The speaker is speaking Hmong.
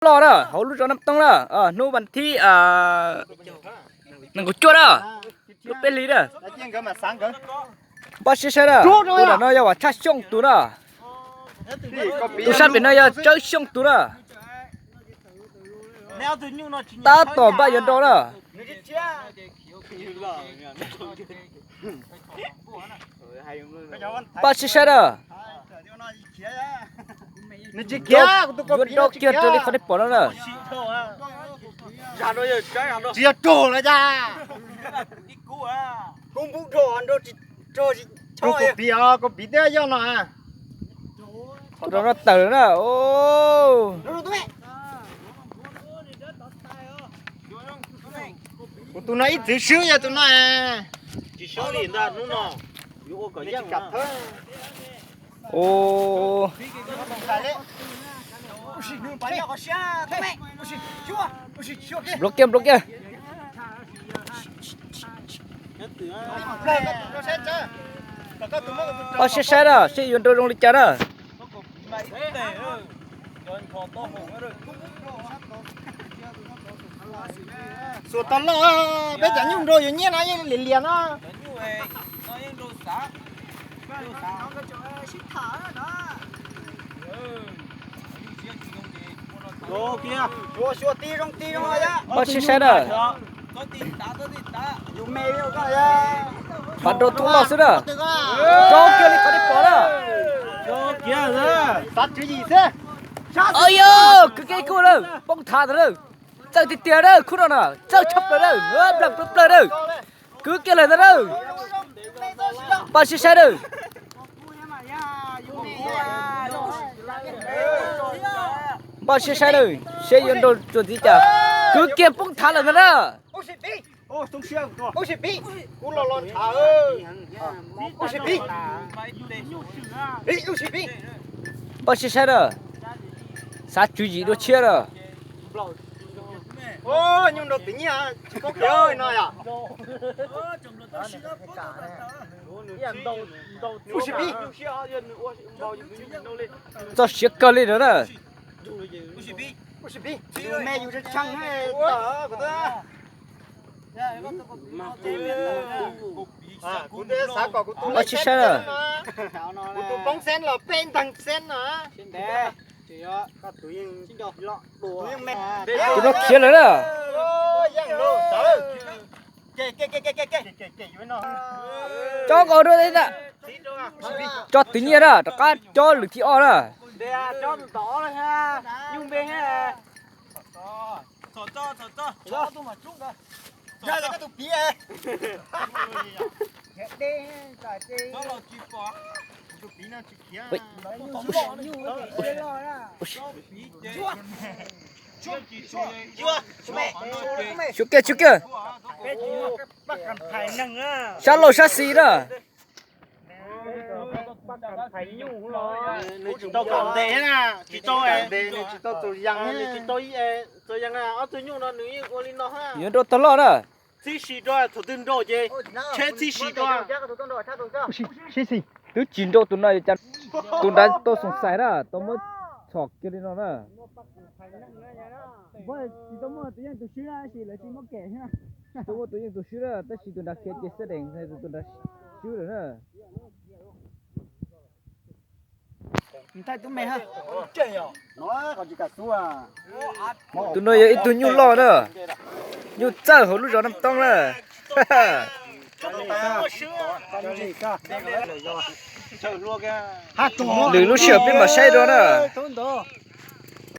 loj na, hauv lub zos Nam Toob na, hnub vas thib nees nkaum cuaj na, lub peb hlis na. Npaj siab saib na, tus nram no yog Vam Tshaj Xyooj tus na. Tus sab pem no yog Tsawb Xyooj tus na. Tab tom npaj yuav nrau na. Npaj siab saib na. Yuav nrau kiag raws li qhov nej pom no na. Tsis yog raug lawm cas. Kuv pib, kuv pib twb yog no. Qhov no tawm na. Kuv tus no ib txwv swb yog tus no. Npluav kiag, npluav kiag. Npaj siab saib na, seb yuav nrau zoo li cas na. Xuas tau loj, peb cov nyuj nrau yuav nyiaj no yeej liam liam no. Npaj siab saib na. Pab nrau thoob loj xwb na. Rau kiag li qhov nej pom na. Yog, kwv kiag kuj lawm, poob thav ntag lawm. Txawj tiag tiag lawm, khub no na, txawj tshaj plaws lawm, nplees plaws plaws lawm. Kwv kiag lawm ntag lawm. Npaj siab saib lawm. Npaj siab saib lawm, seb yuav nrau tsuas ntxiv cas. Kwv kiag poob thav lawm ntag na. Npaj siab saib na. Xav tswv yim dua tshiab na. Nyuj nrau twv nyiaj tsis paub kiag no yom. Txoj siab kawg li no na. Npaj siab saib na. Kuv tus poob xeeb los peb ntag xeeb no. Tus no khiav lawm na. Cob nkaus dua, cob twv nyiaj na, rov qab cob lwm thib ob na. Xyuas kiag, xyuas kiag. Sab laug sab xis na. Nws tsis tau kom ntes na, tsis tau, nws tsis tau tus yas, nws tsis tau tus yas, ob tug nyuj no nws yeej ua li no. Yuav nrau tag loj na. Txhib si rau, thaum twg nrau ces tsheb txhib si rau. Twb tsis nrau tus no, tus nrad tau xoom xais na, tau muab txhom kiag li no na. Tsis tau muaj tus yeej tus swb na, tab sis lawv tsis muab kem thiab. Tsis tau muaj tus yeej tus swb na, tab sis tus nrad khiav ces xab dees tus nrad swb lawm na. Tus no yog ib tug nyuj loj na, nyuj txawj hauv lub zos Nam Toob na. Lwm lub sij hawm peb mam saib dua na.